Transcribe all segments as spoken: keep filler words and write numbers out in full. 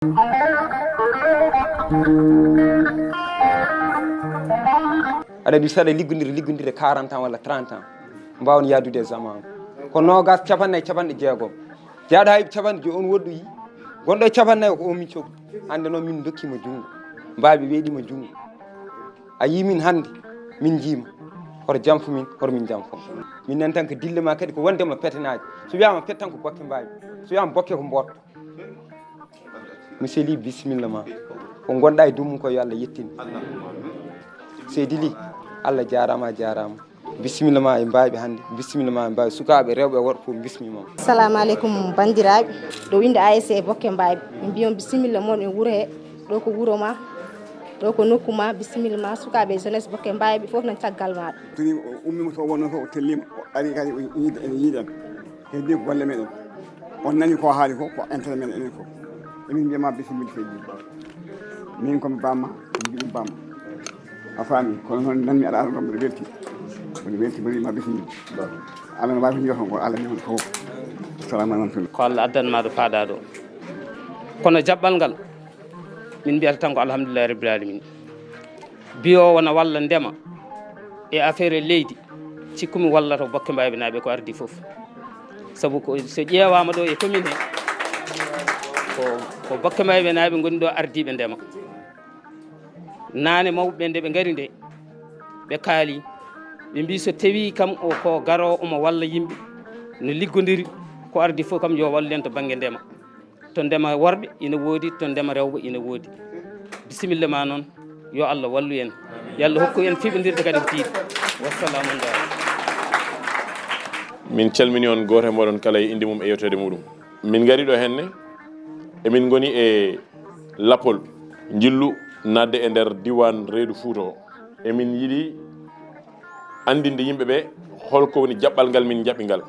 Aɗa andi, saɗa liggodire liggodire quarante ans walla trente ans, mbawon yaadude e zaman. Ko nogas, capannayi, capanɗe jeegom. Jaaɗo hay capanɗe joyi, on woɗɗoyi. Gonɗo e capannayi ko on min coggu. Hannde noon min dokkima junngo. Mbaaɓe weeɗima junngo. A yii min hannde, min njiima. Hoto janfu min, hoto min janfu. Min nan tan ko dille ma kadi ko wondema petenaaji. So wiyama pet tan ko bokke mbaawi. So wiyama bokke ko mbootto. Monsieur Ly, bisimilla ma. Ko gonɗa e dummum ko yo Allah yettin. Seydi Ly, Allah jaarama, a jaarama. Bisimilla ma e mbaawi hannde. Bisimilla ma e mbaawi sukaaɓe rewɓe e worɓe fof, bismima. Assalamu aleykum banndiraaɓe. Ɗo innde A S C Bokke Mbaayɓe. Min mbiyon bisimilla mon e wuro he. Ɗo ko wuro ma. Ɗo ko nokku ma. Bisimilla ma sukaaɓe e jeunesse Bokke Mbaayɓe fof nan caggal maɗa. Toni o ummima to wonno to, o tellima, o ari kadi o yiide, ene yiiden. Heddi ko golle meɗen. On nani ko haali ko, ko intérêt men enen fof. Emin mbiyama bisimilla seydi. Min ko mi bamma, mi mbiɗi bamma. A faami, kono noon nanmi aɗa ara ɗo, mboɗo welti. Mboɗo welti, mboɗo wima bisimilla. Allah no wawi jooɗo ko Allah newnata fof. Assalamu aleykum. Ko Allah addan ma ɗo paɗa ɗo. Kono jaɓɓal ngal, min mbiyata tan ko alhamdulillahi rabbil alamin. Biyo wona walla ndema e affaire leydi, cikkumi wallata ko Bokke Mbaayɓe naaɓe ko ardi fof. Sabu ko, so ƴeewaama ɗo e commune he, ko, ko Bokke Mbaayɓe naaɓe ngoni ɗo ardiiɓe ndema. Naane mawɓe ɓe nde ɓe ngari nde, ɓe kaali, ɓe mbii so tawii kam o ko garoowo omo walla yimɓe, no liggodiri, ko ardi fof kam yo wallu en to bannge ndema. To ndema worɓe ina woodi, to ndema rewɓe ina woodi. Bisimilla ma noon, yo Allah wallu en. Yo Allah hokku en fiɓindirde kadi ko tiiɗi. Wassalamu aleykum. Min calmini on gooto e mooɗon kala e innde mum e yewteede muɗum. Min ngari ɗo henne, emin ngoni e lapol njillu naatde e nder diiwaan reedu Fuuta o. Emin yiɗi anndinde yimɓe ɓe holko woni jaɓɓal ngal min njaɓɓi ngal.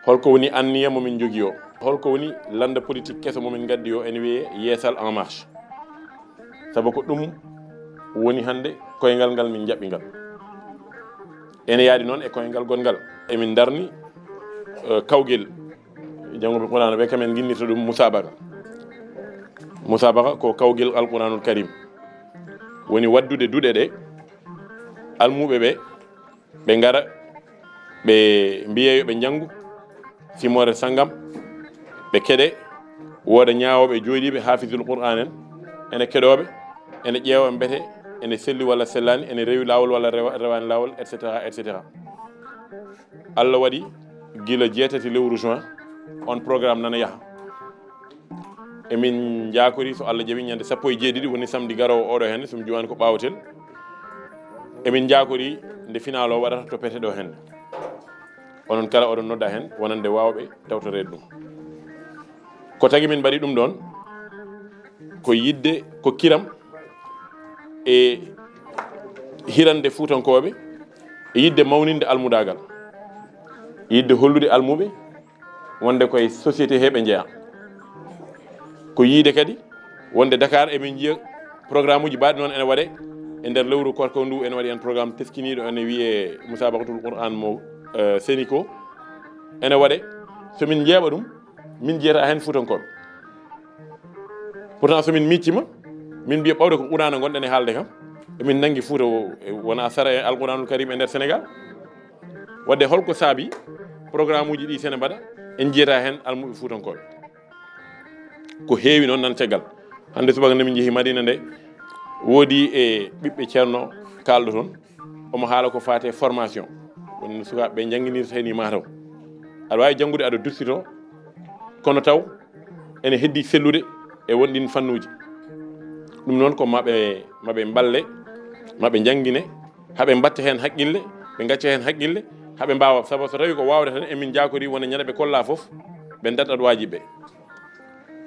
Holko woni anniya mo min njogii o? Holko woni lannda politique keso mo min ngaddi o, ene wiyee Yeesal en Marche? Sabu ko ɗum woni hannde koyngal ngal min njaɓɓi ngal. Ene yaadi noon e koyngal gonngal. Emin ndarni, eh, kawgel jannguɓe Qur'aana ɓe, kam en nginnirta ɗum musabaka. Musabaka ko kawgel Alqur'aanul Karim. Woni waddude duɗe ɗe almuuɓe ɓe ɓe ngara, ɓe mbiye yo ɓe njanngu simoore sanngam, ɓe keɗe, wooda ñaawooɓe jooɗiiɓe, haafizul Qur'aan en, ene keɗooɓe, ene ƴeewa mbete ene selli walla sellaani, ene rewi laawol walla rewa-, rewaani laawol, et cetera, et cetera. Allah waɗi gila jeetati lewru juin, on programme nana yaha. Emin njaakori, so Allah jaɓi, ñande sappo e jeeɗiɗi, woni samedi garoowo oɗo henne, so mi juwaani ko ɓaawotel. Emin njaakori nde final o waɗata to Pete ɗo henne. Onon kala oɗon nodda hen wonande waawɓe tawtoreede ɗum. Ko tagi min mbaɗi ɗum ɗoon, ko yiɗde, ko kiram e hirande Fuutankooɓe, e yiɗde mawninde almudaagal, yiɗde hollude almuɓe wonde koye société he ɓe njeyaa. Ko yiide kadi wonde Dakar emin njiya programme uji baɗɗi noon ene waɗe e nder lewru koorko ndu, ene waɗi en programme teskiniiɗo ene wiyee Musabaqatul Qur'an mo, eh, Senico. Ene waɗe, so min njeeɓa ɗum, min njiyata heen Fuutankooɓe. Pourtant so min miccima, min mbiya ɓawde ko Qur'aana ngonɗen e haalde kam, emin nanngi Fuuta o, e wona sara e Alqur'aanul Karim e nder Sénégal. Wadde holko saabi programme uji ɗi sene mbaɗa, en njiyata heen almuɓe Fuutankooɓe? Ko heewi noon nan caggal. Hannde subaka nde min njehi Madina nde, woodi e ɓiɓɓe Ceerno kaalɗo toon, omo haala ko faati e formation. Woni no sukaaɓe ɓe njannginirta heen e Matam. Aɗa waawi janngude, aɗa duttitoo, kono taw ene heddii sellude e won ɗiin fannuuji. Ɗum noon ko maɓe, maɓe mballe, maɓe njanngine, haɓe mbatta heen haqqille, ɓe ngacca heen haqqille, haɓe mbaawa. Sabu so tawii ko waawde tan, emin njaakorii wonde ñande ɓe kollaa fof, ɓe ndaɗat waajiɓe.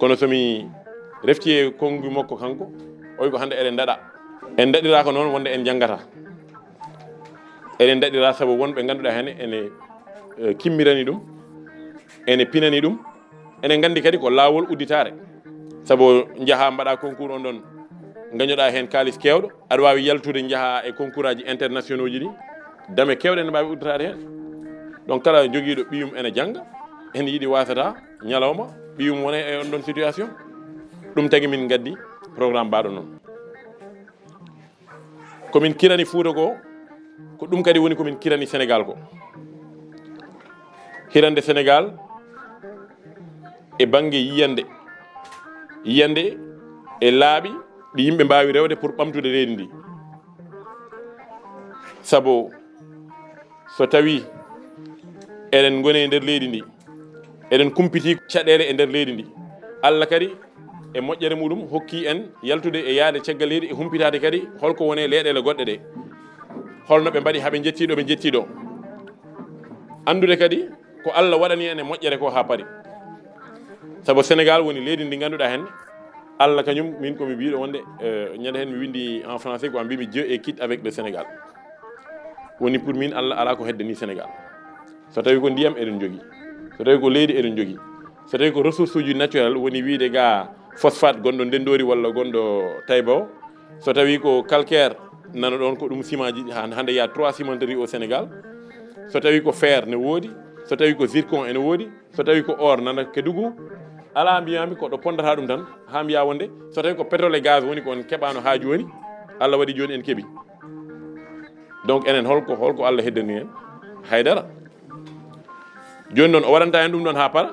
Kono so mi refti e konngi makko kanko, oy ko hannde eɗen ndaɗa. En ndaɗiraaka noon wonde en njanngataa. Eɗen ndaɗira sabu won ɓe ngannduɗaa heen ene, eh, kimmirani ɗum, ene pinani ɗum, ene nganndi kadi ko laawol udditaare. Sabu njahaa mbaɗaa concours on ɗon, ngañoɗaa heen kaalis keewɗo, aɗa waawi yaltude njahaa e concours aji internationaux ji ɗi, dame keewɗe ene mbaawi udditaade heen. Donc kala jogiiɗo ɓiyum ene jannga, ene yiɗi waasata ñalawma ɓiyum wona e on ɗon situation. Ɗum tagi min ngaddi programme mbaɗo noon. Ko min kirani Fuuta ko, ko ɗum kadi woni ko min kirani Sénégal ko. Hirande Sénégal e bannge yiyande, yiyande e laaɓi ɗi yimɓe mbaawi rewde pour ɓamtude leydi ndi. Sabu so tawi eɗen ngoni e nder leydi ndi, eɗen kumpiti caɗeele e nder leydi ndi, Allah kadi e moƴƴere muɗum hokki en yaltude e yaade caggal leydi e humpitaade kadi holko woni leyɗeele goɗɗe ɗe. Holno ɓe mbaɗi haa ɓe njetti ɗo ɓe njetti ɗo. Anndude kadi ko Allah waɗani en e moƴƴere ko haa paari. Sabu Sénégal woni leydi ndi ngannduɗaa heen, Allah kañum, min ko mi biiɗo wonde, eh, ñande heen mi winndi en français ko a mbi mi Dieu est quitte avec le Sénégal. Woni pour min Allah alaa ko heddani Sénégal. So tawi ko ndiyam eɗen njogii, so tawi ko leydi eɗen njogii, so tawi ko ressource uji naturel woni wiide ga phosphate gonɗo Ndenndori walla gonɗo Taïba o, so tawi ko calcaire nana ɗoon ko ɗum ciment ji, han-, hannde il y a trois cimenteries au Sénégal, so tawi ko fer ne woodi, so tawi ko zircon ene woodi, so tawi ko or nana Kédougou, alaa mbiyami ko ɗo pondata ɗum tan, haa mbiya wonde so tawi ko pétrole et gaz woni ko on keɓano haa jooni, Allah waɗi jooni en keɓi. Donc enen holko, holko Allah heddani en? Haydara. Jooni noon o waɗanta en ɗum ɗon haa paara,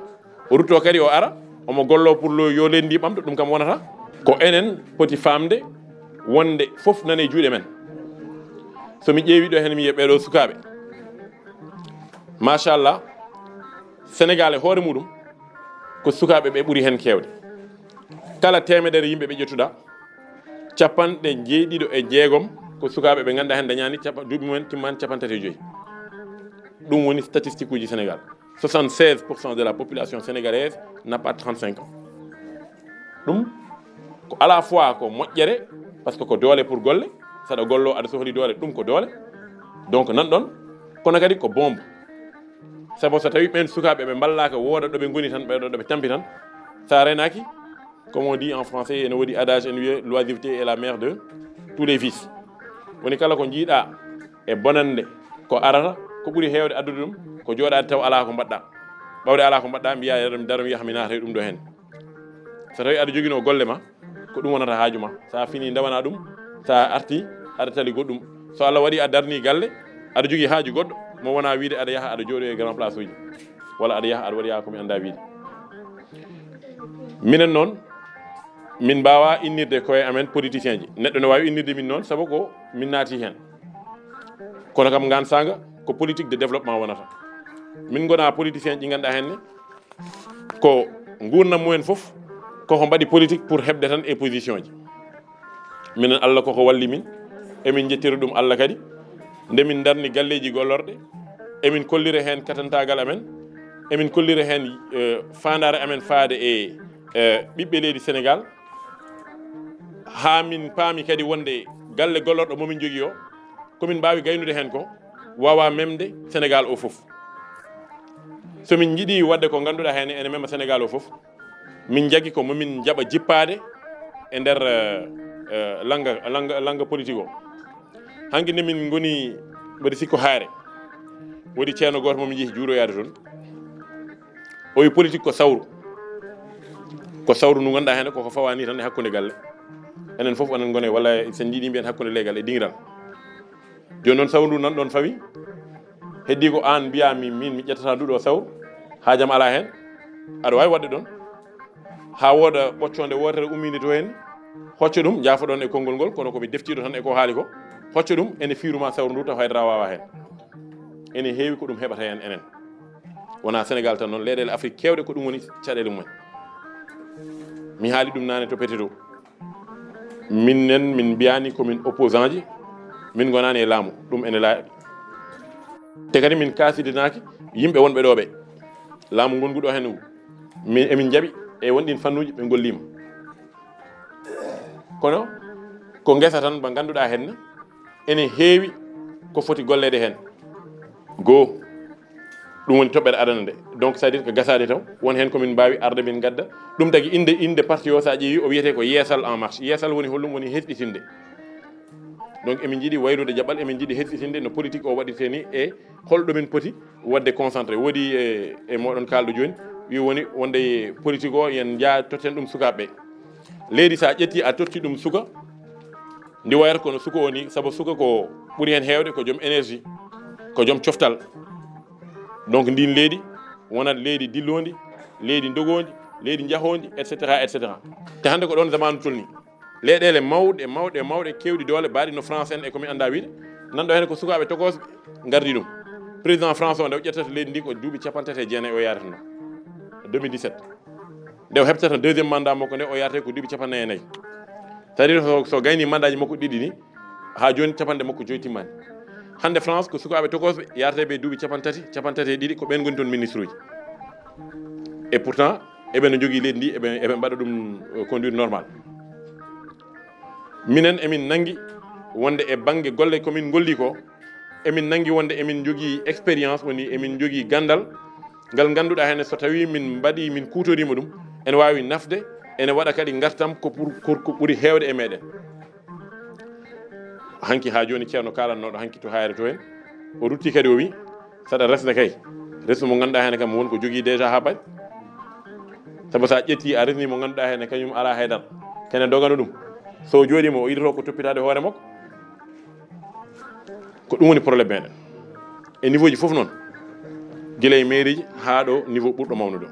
o rutto kadi o ara, omo gollo pour lo yo leydi ndi ɓamto, ɗum kam wonata. Ko enen poti faamde wonde fof nana e juuɗe men. So mi ƴeewi ɗo heen mi yiya ɓeɗo sukaaɓe. Machallah, Sénégal e hoore muɗum ko sukaaɓe ɓe ɓuri heen keewde. Kala teemedere yimɓe ɓe ƴettuɗa, capanɗe jeeɗiɗo e jeegom ko sukaaɓe ɓe ngannduɗaa heen dañaani capa-, duuɓi mumen timmaani capanɗe tati e joyi. Ɗum woni statistique uji Sénégal. Soixante-seize pour cent de la population sénégalaise n'a pas trente-cinq ans. Ɗum ko à la fois ko moƴƴere, parce que ko doole pour golle, saɗa gollo aɗa sohli doole, ɗum ko doole. Donc nan ɗon, kono kadi ko bombe. Sabu so tawi ɓen sukaaɓe ɓe mballaaka, wooda ɗo ɓe ngoni tan, ɓe ɗo ɓe tampi tan, sa reenaaki, comme on dit en français, ene woodi adage ene wiye l'oisiveté est la mère de tous les vices. Woni kala ko njiiɗa e bonannde ko arata, ko ɓuri heewde addude ɗum ko jooɗaade taw alaa ko mbaɗɗa. Ɓawde alaa ko mbaɗɗa, mbiya daro mi yaha mi naata e ɗum ɗo heen. So tawi aɗa joginoo golle ma, ko ɗum wonata haaju ma. Sa fini ndawana ɗum, sa arti aɗa tali goɗɗum. So Allah waɗi a darni galle, aɗa jogii haaju goɗɗo, mo wona wiide aɗa yaha aɗa jooɗo e grand place uji, walla aɗa yaha aɗa waɗi yaa ko mi annda wiide. Minen noon, min mbaawa innirde koye amen politicien ji. Neɗɗo ne waawi innirde min noon sabu ko min naati heen. Kono kam ngaan saanga ko politique de développement wonata. Min ngona politicien ji ngannduɗaa heen ne, ko nguurndam mumen fof koko mbaɗi politique pour heɓde tan e position ji. Minen Allah koko walli min, emin njettira ɗum Allah kadi. Nde min darni galleeji gollorɗe, emin kollira heen katantaagal amen, emin kollira heen, eh, faandaare amen faade e, eh, ɓiɓɓe leydi Sénégal. Haa min paami kadi wonde galle gollorɗo momin jogii o, ko min mbaawi gaynude heen ko, waawa memde Sénégal o fof. So min njiɗi waɗde ko ngannduɗaa heen ene mema Sénégal o fof, min njagi ko momin njaɓa jippaade e nder, eh, eh, lannga, lannga, lannga politique o. Hanki nde min ngoni, mbaɗi sikko haare, woodi ceerno gooto momin njehi juuroyaade toon. O wi politique ko sawru. Ko sawru ndu ngannduɗaa heen koko fawa ni tan e hakkunde galle. Enen fof onon ngone walla sen njiɗi mbiyen hakkunde leggal e dingiral. Jooni noon sawru ndu nan ɗon fawi. Heddi ko aan mbiya mi, min mi ƴettata ndu ɗo sawru. Haajam alaa heen. Aɗa waawi waɗde ɗon. Haa wooda ɓoccoonde wootere ummiinde to heen. Hocco ɗum, jaafo ɗon e konngol ngol, kono ko mi deftiiɗo tan e ko haali ko. Hocco ɗum, ene fiiruma sawru ndu taw haydara waawa heen. Ene heewi ko ɗum heɓata heen enen. Wonaa Sénégal tan noon, leyɗeele Afrique keewɗe ko ɗum woni caɗeele mumen. Mi haali ɗum naane to Pete to. Min nen, min mbiyaani ko min opposant ji, min ngonaani e laamu, ɗum ene laaɓi. Te kadi min kaasidinaaki yimɓe wonɓe ɗo ɓe. Laamu ngongu ɗo heen ngu, min, emin njaɓi e won ɗin fannuuji ɓe ngolliima. Kono ko ngesa tan mba ngannduɗaa heen ene heewi ko foti golleede heen. Goo, ɗum woni toɓɓere adana nde. Donc, c'est-à-dire ko gasaade taw, won heen ko min mbaawi arde min ngadda. Ɗum tagi innde, innde parti o, so a ƴeewi, o wiyetee ko Yeesal en Marche. Yeesal woni holɗum? Woni hesɗitinde. Donc, emin njiɗi waylude jaɓɓal, emin njiɗi hesɗitinde no politique o waɗirtee ni e holɗo min poti waɗde concentré. Woodi e, e mooɗon kaalɗo jooni, wi woni wonde politique o, yen njaa totten ɗum sukaaɓe ɓe. Leydi, so a ƴetti, a totti ɗum suka, ndi wayata kono suka o ni, sabu suka ko ɓuri heen heewde ko joom énergie, ko joom coftal. Donc ndin leydi wonat leydi dilloondi, leydi ndogoondi, leydi njahoondi, et cetera, et cetera. Te hannde ko ɗoon zamaanu tolni. Leyɗeele mawɗe, mawɗe, mawɗe, keewɗi doole, baaɗi no France en e ko mi annda wiyde, nan ɗo heen ko sukaaɓe tokosɓe ngardi ɗum. Président France o, nde o ƴettata leydi ndi, ko duuɓi capanɗe tati e jeenayi o yaarata ɗo, deux mille dix-sept. Nde o heɓtata deuxième mandat makko nde, o yaarata ko duuɓi capanɗe nayi e nayi. C'est-à-dire, so, so gayni mandaaji makko ɗiɗi ni, haa jooni capanɗe makko joyi timmaani. Hannde France ko sukaaɓe tokosɓe yaarata ɓe duuɓi capanɗe tati, capanɗe tati e ɗiɗi, ko ɓeen ngoni toon ministre uji. Et pourtant, eɓe no njogii leydi ndi, eɓe, eɓe mbaɗa ɗum, euh, conduite normale. Minen emin nanngi wonde e bannge golle ko min ngolli ko, emin nanngi wonde emin njogii expérience, woni emin njogii ganndal ngal ngannduɗaa heen, so tawii min mbaɗii, min kuutoriima ɗum, ene waawi nafde, ene waɗa kadi ngartam ko pour, pour ko ɓuri heewde e meɗen. Hanki haa jooni ceerno kaalannooɗo hanki to Haayre to en, o rutti kadi o wi, saɗa resde kay, resu mo ngannduɗaa heen kam won ko jogii déjà haa paɗi. Sabu so a ƴetti a resni mo ngannduɗaa heen kañum alaa haydara, kene dogano ɗum. So o jooɗiima o yiɗoto ko toppitaade hoore makko. Ko ɗum woni problème meɗen. E niveau ji fof noon, gila e mairie ji haa ɗo niveau ɓurɗo mawnude o.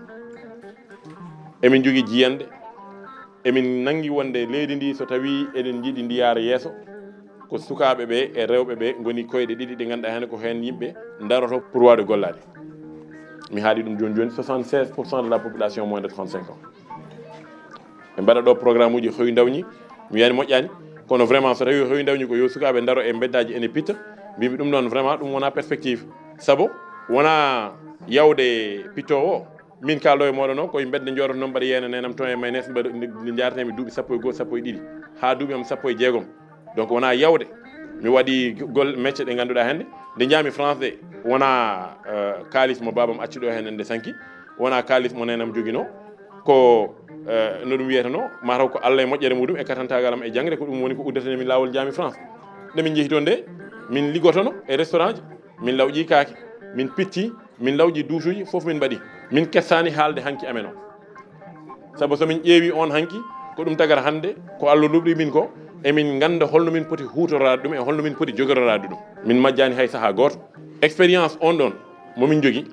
Emin njogii jiyanɗe, emin nanngi wonde leydi ndi so tawii eɗen njiɗi ndi yaara yeeso, ko sukaaɓe ɓe e rewɓe ɓe ngoni koyɗe ɗiɗi ɗe ngannduɗaa heen ko heen yimɓe ndaroto pour waawde gollaade. Mi haali ɗum jooni jooni, soixante-seize pour cent de la population moins de trente-cinq ans. Ɓe mbaɗa ɗo programme uji hoy ndawñi, mi wiyani moƴƴaani, kono vraiment so tawii hoy ndawñi ko yo sukaaɓe ndaro e mbeddaaji ene pitta, mbimi ɗum noon vraiment ɗum wonaa perspective. Sabu wonaa yawde pittoowo o, min kaalɗo e mooɗon o, koye mbedde njooɗoto noon mbaɗa yiyana nenam toon e maynes, mbaɗa nde, nde njaartemi duuɓi sappo e goo, sappo e ɗiɗi, haa duuɓi am sappo e jeegom. Donc wonaa yawde. Mi waɗi gol mecce ɗe ngannduɗaa hannde. Nde njaami France de, wonaa, euh, kaalis mo baabam acci ɗo heen nde sanki. Wonaa kaalis mo nenam joginoo. Ko, euh, no ɗum wiyeteno, mataw ko Allah e moƴƴere muɗum e katantaagal am e jaŋde, ko ɗum woni ko uddata min laawol njaami France. Nde min njehi toon de, min liggotono e restaurant ji, min lawƴi kaake, min pitti, min lawƴi duusuuji, fof min mbaɗi. Min kessaani haalde hanki amen o. Sabu so min ƴeewi on hanki, ko ɗum tagata hannde, ko Allah luɓri min ko, emin ngannda holno min poti huutoraade ɗum e holno min poti jogororaade ɗum. Min majjaani hay sahaa gooto. Expérience on ɗon mo min njogi,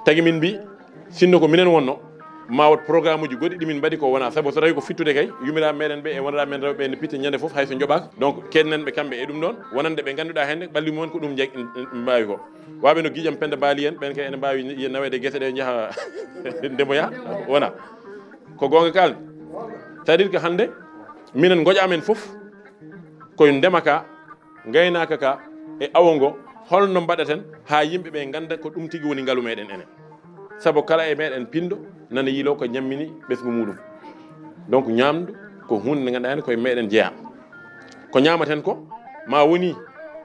tagi min mbi, sinno ko minen wonno, ma wot programme uji goɗɗi ɗi min mbaɗi ko wona. Sabu so tawi ko fittude kay, yumiraaɓe meɗen ɓe e woniraaɓe men rewɓe ɓe ne pitta ñande fof hay so njoɓaaka. Donc, keednen ɓe kamɓe e ɗum ɗon, wonande ɓe ngannduɗaa heen ɓalli mumen ko ɗum jeg-, mbaawi ko. Waɓe no giƴam Penda Baali en, ɓen kay ene mbaawi naweede gese ɗe njaha ndemoya, wona. Ko goonga kaalmi. C'est-à-dire que hannde, minen ngoƴa amen fof, koye ndema ka, ngaynaaka ka, e awo ngo, holno mbaɗaten haa yimɓe ɓe ngannda ko ɗum tigi woni ngalu meɗen enen. Sabu kala e meɗen pinɗo nana yiilo ko ñammini ɓesngu muɗum. Donc ñamdu ko huunde nde ngannduɗaa heen koye meɗen jeyaa. Ko ñaamaten ko, ma woni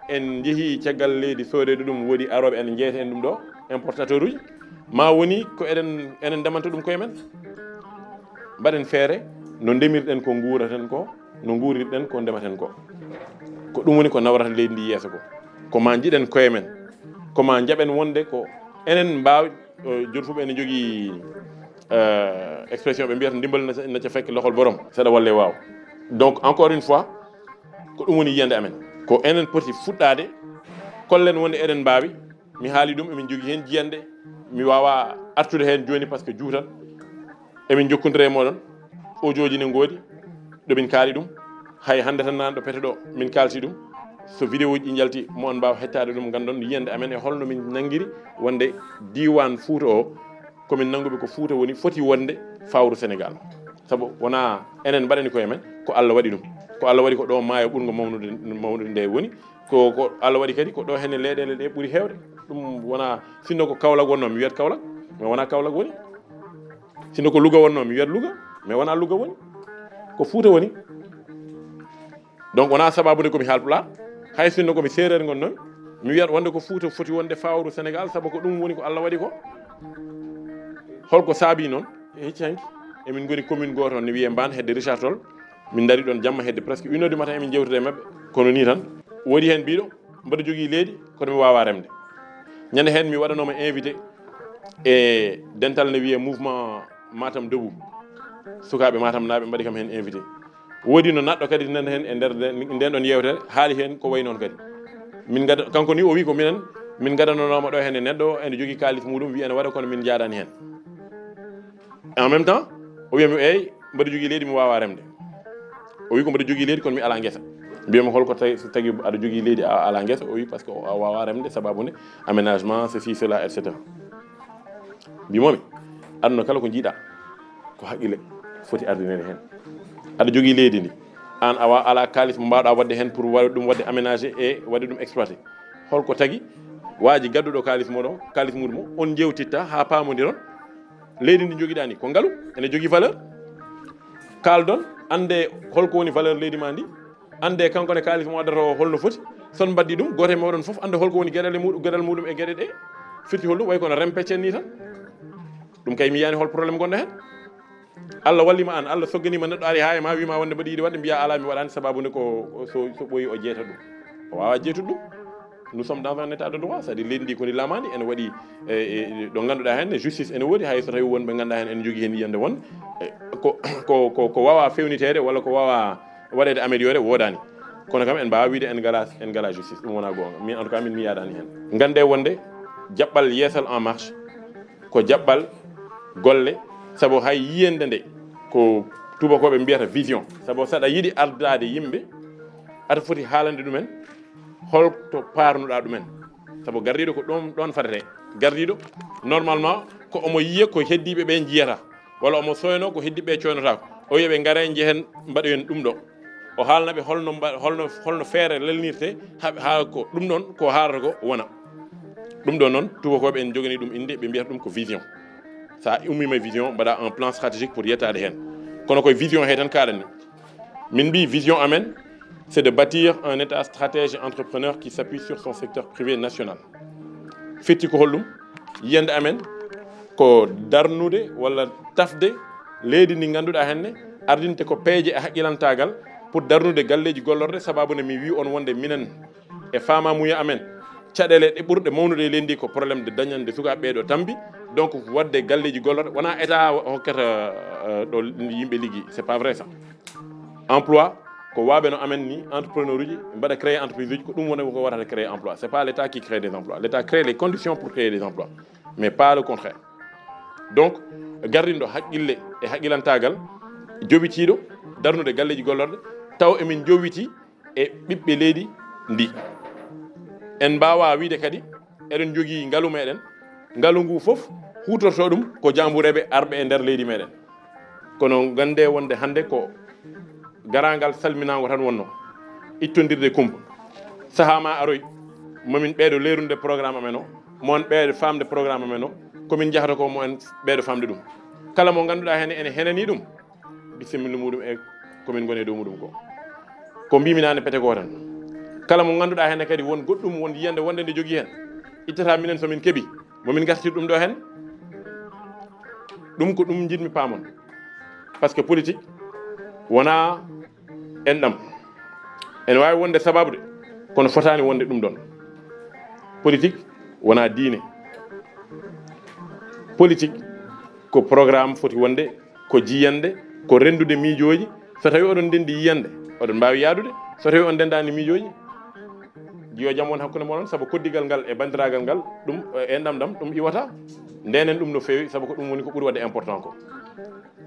en njehii caggal leydi soodeede ɗum, woodi arooɓe ene njeeyta en ɗum ɗo, importateur uji, ma woni ko eɗen, enen ndemanta ɗum koye men. Mbaɗen feere no ndemirɗen ko, nguuraten ko, no nguurirɗen ko, ndematen ko. Ko ɗum woni ko nawrata leydi ndi yeeso ko. Ko ma njiɗen koye men, ko ma njaɓen wonde ko enen mbaawi, euh, joni fof ene njogii, euh, expression ɓe mbiyata ndimbal na, na ca fekk loxol borom, saɗa walle waaw. Donc encore une fois, ko ɗum woni yiyande amen. Ko enen poti fuɗɗaade, kollen wonde eɗen mbaawi. Mi haali ɗum, emin njogii heen jiyanɗe. Mi waawaa artude heen jooni par ce que juutan. Emin njokkondira e mooɗon. Audio ji ne ngoodi, ɗo min kaali ɗum. Hay hannde tan naan ɗo pete ɗo, min kaalti ɗum. So vidéo ji ɗi njalti, mo on mbaawa hettaade ɗum, nganndon yiyande amen e holno min nanngiri wonde diiwaan Fuuta o, ko min nannguɓe ko Fuuta woni foti wonde fawru Senegaal. Sabu wonaa enen mbaɗani koye men, ko Allah waɗi ɗum. Ko Allah waɗi ko ɗo maayo ɓurngo mawnude, mawnude nde woni. Ko, ko Allah waɗi kadi ko ɗo henne leyɗeele ɗe ɓuri heewde. Ɗum wonaa, sinno ko Kaolack wonnoo, mi wiyat Kaolack, mais wonaa Kaolack woni. Sinno ko Louga wonnoo, mi wiyat Louga, mais wonaa Louga woni. Ko Fuuta woni. Donc wonaa sababu nde ko mi Haalpulaar, hay sinno ko mi Seereer ngonnoo-mi, mi wiyat wonde ko Fuuta foti wonde fawru Senegaal, sabu ko ɗum woni ko Allah waɗi ko. Holko saabii noon? E hecci hanki, emin ngoni commune gooto ne wiyee Mbaan, hedde Richard Toll. Min ndari ɗon jamma hedde presque une heure du matin, emin njewtida e maɓɓe. Kono nii tan, woodi heen biiɗo, mboɗo jogii leydi, kono mi waawaa remde. Ñande heen, mi waɗanooma invité e dental ne wiyee Mouvement Matam Debout. Sukaaɓe Matam naaɓe mbaɗi kam heen invité. Woodi no naɗɗo kadi nan heen e nder nden, nden ɗon yeewtere, haali heen ko wayi noon kadi. Min ngada, kanko ni o wi ko minen, min ngadanoonooma ɗo heen e neɗɗo, ene jogii kaalis muɗum, wi ene waɗa, kono min njaadaani heen. En même temps, o wiya mi, "Eey, mbaɗa jogii leydi, mi waawaa remde." O wi ko mbaɗa jogii leydi, kono mi alaa ngesa. Mbiyami, "Hol ko tawi, so tagi aɗa jogii leydi, a alaa ngesa?" O wi, "Parce que a waawaa remde, sababu nde aménagement, ceci, cela, et cetera." Mbimomi, aduna kala ko jiiɗa, ko haqqille foti ardinede heen. Aɗa jogii leydi ndi, aan awa, alaa kaalis mo mbaawɗa waɗde heen pour waɗde ɗum, waɗde aménagé e waɗde ɗum exploité. Hol ko tagi waaji gadduɗo kaalis muɗum, kaalis muɗum o, on njewtitta haa paamondiron? Leydi ndi jogiɗa ni ko ngalu, ene jogii valeur. Kaaldon, annde hol ko woni valeur leydi ma ndi, annde kanko ne kaalis mo addata o hol no foti. Son mbaddi ɗum, gooto e mooɗon fof annda hol ko woni geɗal e muɗum, geɗal muɗum e geɗe ɗe firti hol ɗum, way kono rempecce ni tan. Ɗum kay mi yiyani hol problème gonɗo heen. Allah wallima aan, Allah sogganima neɗɗo ari haa e ma, wima wonde mbaɗa yiɗi waɗde, mbiya ala, mi waɗani, sababu nde ko, ko so, so ɓooyi o jeeta ɗum. O wawa jeetude ɗum. Nous sommes dans un état de droit, c'est-à-dire leydi ndi koni lamaandi, ene waɗi, e, e, ɗo ngannduɗaa heen ne justice ene woodi, hay so tawi wonɓe ngannduɗaa heen ene njogii heen yiyannde won, e, ko, ko, ko, ko wawa fewniteede walla ko wawa waɗeede amélioré woodaani. Kono kam en mbaawa wiide en ngala, en ngala justice, ɗum wona goonga. Min en tout cas min mi yaadaani heen. Ngannde wonde jaɓɓal Yeesal en marche ko jaɓɓal golle, sabu hay yiyannde nde ko tuubakooɓe mbiyata vision. Sabu saɗa yiɗi ardaade yimɓe, aɗa foti haalande ɗumen holto paarnuɗaa ɗumen. Sabu gardiiɗo ko ɗoon, ɗoon fadete. Gardiiɗo, normalement, ko omo yiya ko heddiiɓe ɓe njiyata, walla omo soyno ko heddiiɓe ɓe coynotaako. O wiya ɓe, "Ngaree, njehen, mbaɗoyen ɗum ɗo." O haalna ɓe holno mba-, holno, holno feere lelnirte haa, haa ko ɗum ɗoon ko haarata ko wona. Ɗum ɗoon noon, tuubakooɓe en njoganii ɗum innde, ɓe mbiyata ɗum ko vision. So a ummiima e vision, mbaɗa un plan stratégique pour yettaade heen. Kono koye vision he tan kaaɗanmi. Min mbii vision amen, c'est de bâtir un État stratège et entrepreneur qui s'appuie sur son secteur privé national. Firti ko holɗum? Yiyannde amen ko darnude walla tafde leydi ndi ngannduɗaa heen ne ardinte ko peeje e haqqilantaagal pour darnude galleeji gollorɗe, sababu nde mi wii on wonde minen e faamamuya amen, caɗeele ɗe ɓurɗe mawnude e leydi ndi ko problème de dañande sukaaɓe ɓee ɗo tambi. Donc, waɗde galleeji gollorɗe, wonaa État hokkata, euh, ɗo yimɓe liggi. C'est pas vrai ça. Emploi, ko waɓe no amen ni, entrepreneur uji, mbaɗa créer entreprise uji, ko ɗum woni ko waɗata créer emploi. C'est pas l'État qui crée des emplois. L'État crée les conditions pour créer des emplois, mais pas le contraire. Donc, gardinɗo haqqille e haqqilantaagal, jowitiiɗo darnude galleeji gollorɗe, taw emin jowiti e ɓiɓɓe leydi ndi. En mbaawaa wiyde kadi eɗen njogii ngalu meɗen, ngalu ngu fof huutortoo ɗum ko jaambureeɓe arɓe e nder leydi meɗen. Kono nganndee wonde hannde ko garaangal salminaango tan wonnoo, ittondirde kumpa. Sahaa ma aroy, momin ɓeydo leernude programme amen o, mon ɓeydo faamde programme amen o, komin njahata ko mo en ɓeydo faamde ɗum. Kala mo ngannduɗaa heen ene henanii ɗum, bisimilla muɗum e komin ngoni e dow muɗum ko. Ko mbimi naane pete ko tan. Kala mo ngannduɗaa heen kadi won goɗɗum, won yiyannde wonde nde jogii heen, ittata minen so min keɓi, momin ngartir ɗum ɗo heen. Ɗum ko ɗum njiɗmi paamon. Parce que politique wona enɗam. Ene waawi wonde sababu de, kono fotaani wonde ɗum ɗon. Politique wona diine. Politique ko programme foti wonde, ko jiyande, ko renndude miijooji. So tawi oɗon ndenndi yiyande, oɗon mbaawi yaadude. So tawi on ndenndaani miijooji, yo jam won hakkunde moɗon, sabu koddigal ngal e banndiraagal ngal, ɗum, e enɗam ɗam, ɗum iwata. Ndenen ɗum no feewi, sabu ko ɗum woni ko ɓuri waɗde important ko.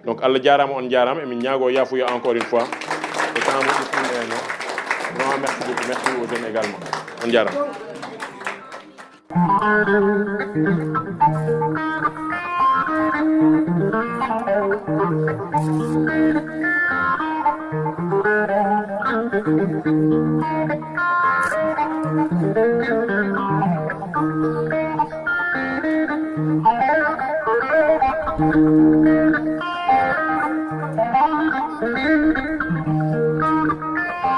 Donc, Allah jaaraama, on jaaraama, emin ñaagoo yaafuya encore une fois. E temps mo ɗum ɗum eno. Vraiment, merci beaucoup, merci aux jeunes également. On jaaraama.